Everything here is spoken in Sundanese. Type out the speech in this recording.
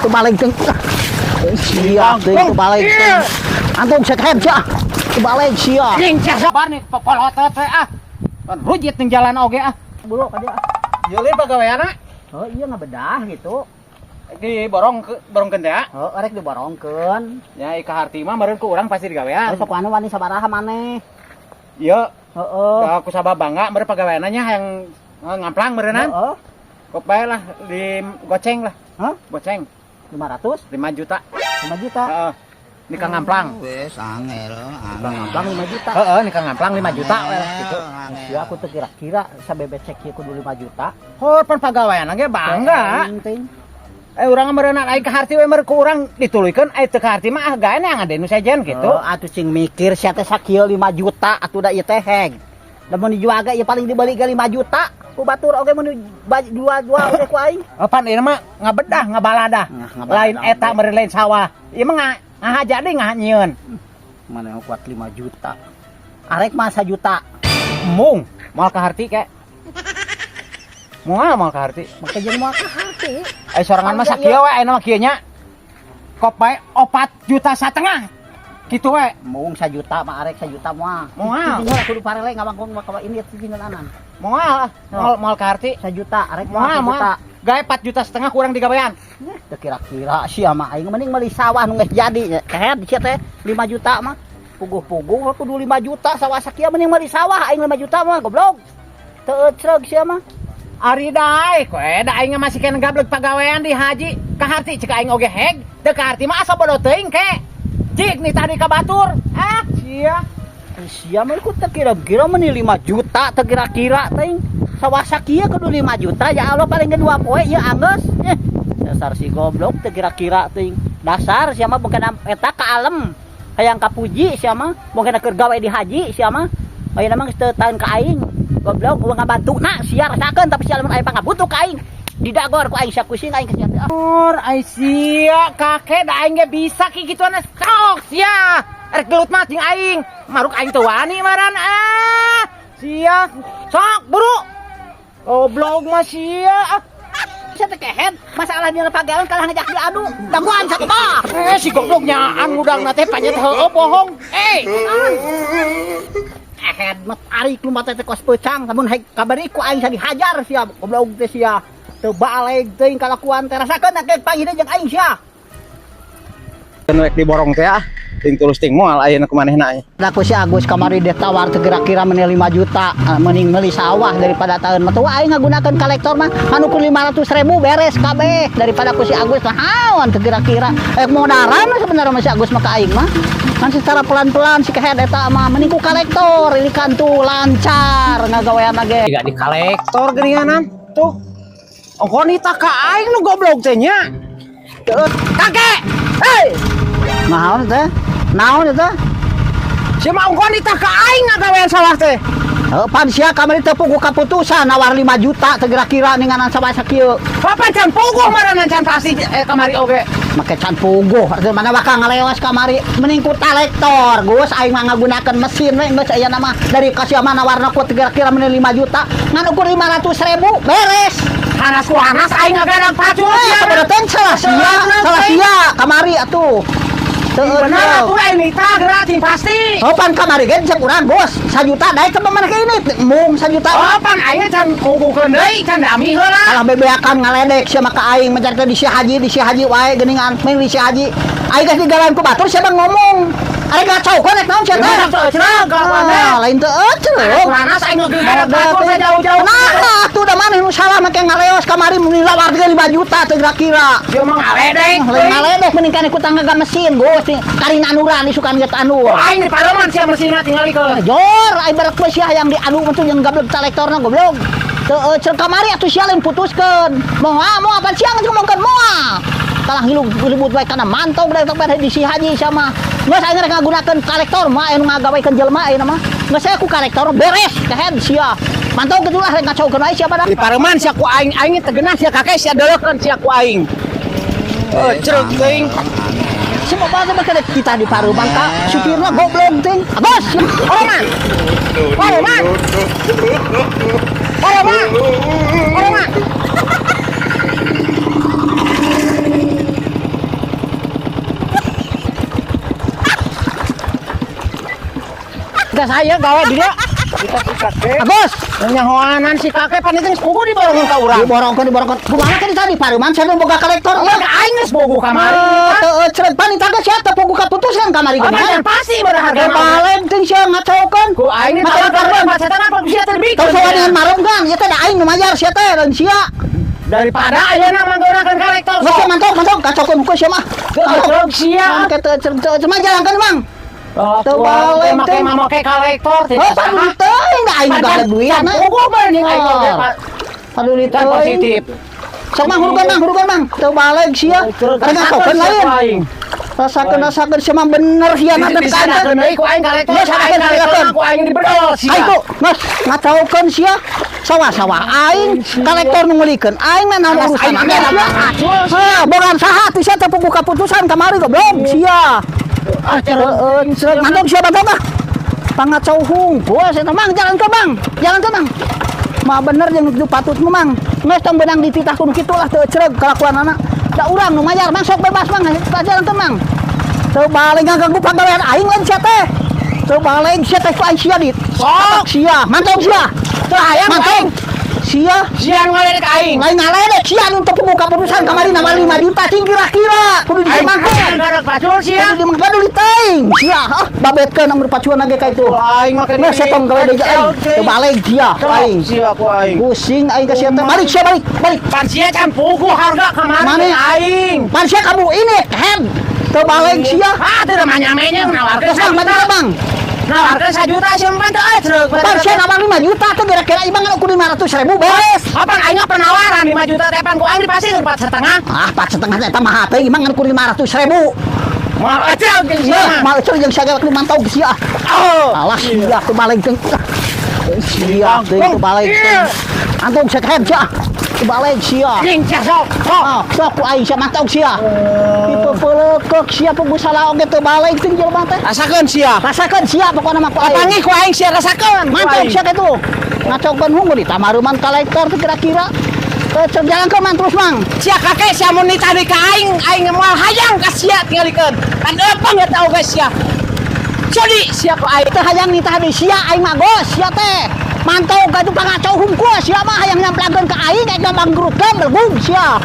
Teu balik teh. Sia teh teu balik teh. Antung sekehed sia. Teu balik sia. Anjing sia sabar nih popolotot teh ah. Pan rujit ning jalan oge ah. Buru ka dia. Ieu lin pagaweanna. Oh iya ngabedah gitu. Diborong ke borongkeun teh ah. Oh, rek diborongkeun. Ya ika harti mah meureun ku urang pasti digawean. Sok anu wani sabaraha maneh. Ieu Heeh. aku sabab bangga meureun pagaweanna nya hayang ngamplang meureunan. Heeh. Kok bae lah di goceng lah. Hah? Goceng 500? 5 juta. 5 juta. Heeh. Nikah ngamplang. Wes angel, Nikah ngamplang 5 juta. Heeh, nikah ngamplang 5 juta we lah gitu. Sia aku teu kira-kira sabebecek ieu kudu 5 juta. Hor pan pagawean ge bangga. Penting. Urang meureunnan ai kaharti we meureun ku urang dituluykeun ai teu kaharti mah ah gae yang ada nu sejen gitu. Oh, atuh cing mikir sia teh sakieu 5 juta atuh da ieu teh heg. Lamun dijual ge ieu paling dibeli ge 5 juta. Ku batur oge mun dijual-jual oge ku aing. Oh, pan ieu mah ngabedah ngabaladah. Nah, ngabaladah Lain eta oge. Meureun lain sawah. Ieu mah ngahaja deui ngahanyieun. Mana yang kuat 5 juta. Arek mah 1 juta. Embung moal kaharti ke. Moal moal kaharti. Make jeung moal kaharti. Ai sorangan mah sakieu we ayeuna mah kieu nya. Kop bae 4,5 juta. Kitu we. Mung 1 juta mah arek 1 juta moal. Moal. Tinggal kudu parele ngawangkong mah kawa ini tinggal anan. Moal moal moal kaharti. 1 juta arek Moal moal 1 moal. juta. Gae 4,5 juta kurang digawean. Teu kira-kira sia mah aing mending meuli sawah nu geus jadi. Kehed sia teh 5 juta mah. Puguh-puguh kudu 5 juta sawah sakieu mending meuli sawah aing 5 juta mah goblok. Teu ecreg sia mah. Ari dae koe da aing masih kena gablek pagawean di haji. Kaharti cek aing oge heg, teu kaharti mah asa bodoh teuing ke. Jik nih tadi ka batur. Ah, sia. Sia mah ku teu kira-kira meuni 5 juta teu kira-kira teuing. Sawah sakieu kudu 5 juta ya Allah paling ge 2 poe ieu anggeus. Eh, dasar si goblok teu kira-kira teuing. Dasar sia mah bukan eta ka alem. Hayang kapuji sia mah, mungkin keur gawe di haji sia mah. Ayeuna mah geus teu tahan ka aing. Goblok gua ngabantuna sia rasakeun tapi sia lamun aya pangabutuh ka aing. Didagor ku aing sia pusing aing ka sia teh. Or, ai sia kakek da aing ge bisa ki kituan sok sia. Erek gelut mah jeung aing. Maruk aing teu wani maran ah. Sia sok buru. Goblok mah sia. Ah. Sia teh kehed, masalah dina pagawean kalah ngajak diadu. Dagoan sakumaha. Eh si goblok nyaan ngudangna teh panyet heueuh bohong. Eh, Kehed mah tarik lu mah teh kos peucang lamun heg kabari ku aing dihajar sia goblok teh sia. Teu baleg teuing kalakuan teh rasakeun ake panggih jeung aing sia. Rek diborong teh ah. Ting tulus ting moal ayeuna kumanehna. Aku si Agus kamari dia tawar teu kira-kira meni 5 juta mending meuli sawah daripada tahun mah aing ngagunakeun kolektor mah anu ku 500 ribu beres kabeh daripada ku si Agus lah hawan teu kira-kira modaran sebenarnya mah si Agus mah ka aing mah kan secara pelan-pelan si kehed eta mah mending ku kolektor ini kan tuh lancar ngagawean ge. Tidak di kolektor geuninganan tuh. Ongko nita ka aing nu goblok teh nya. Kakek. Hei, Naon teh? Naon eta? Si mah ongko nita ka aing ngagawean sawah teh. Heuh, pan sia kamari teu puguh kaputusan nawar 5 juta teu kira-kira ninganan sawah sakieu. Papan can puguh maranan can pasti kamari oge. Make can puguh artinya mana bakal ngalewas kamari mending ku kolektor Gus aing mah ngagunakeun mesin we geus aya nama dari kasih mana warna ku kira-kira mending 5 juta ngan ukur 500 ribu beres. Hanas ku hanas aing ngagadang pacul Eh, sia. sabodo teh salah sia kamari atuh. Teu Bener atuh aing nita geura ting pasti. Oh pan kamari ge cek urang bos 1 juta daek ke mana ke ini mung 1 juta. Oh pan aing can puguhkeun deui can dami heula. Alah bebeakan ngaledek sia mah ka aing mencari teh di si haji wae geuningan main di si haji. Aing geus digawean ku batur sia mah ngomong. Ari ngacaukeun rek naon sia teh? Cenah kelakuan teh. Ah, lain teu ecreg. Hanas aing nu digawean batur teh jauh-jauh. Nah, tuh udah maneh nu salah make ngaleos kamari meuli lawar teh 5 juta teu kira-kira. Sia mah ngaledek. Lain ngaledek mending kan ikut tangga mesin Gus. Karin anuran isukan ge anu. Aing di pareman sia mesinna tingalikeun. Jor, aing barek we sia yang diadu mah yang gablek kolektorna goblok. Teu ecreg kamari atuh sia lain putuskeun. Moal moal pan sia geus ngomongkeun moal. Kalah ngilu ribut wae kana mantog da eta di si haji sia mah. Geus aing rek ngagunakeun kolektor mah anu ngagawekeun jelema ayeuna mah. Geus saya ku kolektor beres kehed sia. Mantog kitu lah rek ngacaukeun wae sia pada. Di pareman sia ku aing aing teu geunah sia kakek sia deleukeun sia ku aing. Ecreg teuing. Semua bahasa bakal kita di pareman ka supirna goblok ting. Agus. Oroman. Oroman. Oroman. Oroman. Sia saya gawe di dia. Kita si kakek. Agus. Nyahoanan si kakek pan itu geus puguh diborongkeun ka urang. Diborongkeun, diborongkeun. Kumaha kan tadi paruman sia nu boga kolektor? Oh, ka aing geus bogoh kamari. Teu ecreg pan tadi sia teu puguh kaputusan kamari Apa geuning. yang pasti pada harga Teu balik teh sia ngacaukeun. Ku aing Mata ditawarkeun 4,5 apa sia teu dibikeun. Tong sawanian marem kan, ieu teh da aing nu mayar sia teh lain sia. Daripada ayeuna manggunakeun kolektor. Geus mantap mantap kacaukeun hukum sia mah. Teu sia. Mangke teu ecreg teu ecreg mah jalankeun, Mang. Oh, Teu balik make teh. make kolektor teh. Oh, paduli teuing da aing gak ada duit Can na. puguh mah jeung aing oge, Pak. Paduli Kan teuing. positif. Sok Mang, hurugan Mang, hurugan Mang. Teu balik sia. Rek ngacokeun lain. Rasakeun rasakeun sia mah bener sia mah teh Disanakeun deui ku aing kolektor. Geus, Aing sanakeun, kolektor sanakeun. ku aing dibedol sia. Aing tuh, Mas, ngacaukeun sia. Sawah-sawah aing, kolektor nu ngulikeun aing mah naon Alas urusan aing sia. pacul. Hah, bogan saha teh sia teu puguh kaputusan kamari goblok sia. Ah, Heeh, mantap sia mantap ah. Pangacau hungkul sia teh, Mang, jalan ke Mang. Jalan ke Mang. Mah bener jeung nu patut mah Mang. Geus tong beunang dititah kudu kitu lah teu ecreg kalakuanana. Da urang nu mayar Mang sok bebas Mang, jalan ke Mang. Teu balik ngaganggu pagawean aing lain sia teh. Teu balik sia teh ku aing sia dit. Sok. Sia, mantap sia. Teu hayang ku Mantap. aing. Sia. Sia nu ngaledek aing. Lain ngaledek sia nu teu puguh kaputusan kamari nama 5 juta cing kira-kira kudu Aing disemangkeun. garek pacul sia. Kudu dimang paduli teuing. Sia, ah babetkeun amur pacuan ge ka itu. Aing make Nah, sia tong gawe deui aing. Teu balik sia aing. Sia ku aing. Pusing aing ka sia teh. Balik sia balik, balik. Pan sia can puguh harga kamari Mane? aing. Pan sia kamu ini head. Teu balik sia. Ah, teu manya-menya nawarkeun Geus Bang, maju sajuta. Bang. Nawarkeun sajuta sia mah teu ecreg. Pan sia nawar 5 juta teh kira-kira ibang ukur 500 ribu beres. Apa aing mah penawaran 5 juta teh pan ku aing dipasih 4,5. Ah, 4,5 teh eta mah teh imang ukur 500 ribu. Moal ecreg jeung sia Nah, mah. mal ecreg jeung sia ge mantau sia. Oh. Alah sia teu balik teh. Sia teh teu balik teh. Antum sia head sia. Teu balik sia. Jeung sia sok. Sok. Ah, sok ku aing sia mantau sia. Dipeupeuleukeuk sia puguh salah oge teu balik teh jelema teh. Rasakeun sia. Rasakeun sia pokona mah ku aing. Papanggih ku aing sia rasakeun. Mantap sia kitu. Ngacokeun hungkul di tamaruman kolektor teh kira-kira. Teu jalan ke man terus Mang. Sia kakek sia mun nitah deui ka aing, aing moal hayang ka sia tingalikeun. Pan eupeung eta oge sia. Sodi sia ku aing. Teu hayang nitah deui sia aing mah gos sia teh. Mantau ka itu pangacau hungkul sia mah hayang nyamplangkeun ka aing aing bangkrutkeun belgug sia.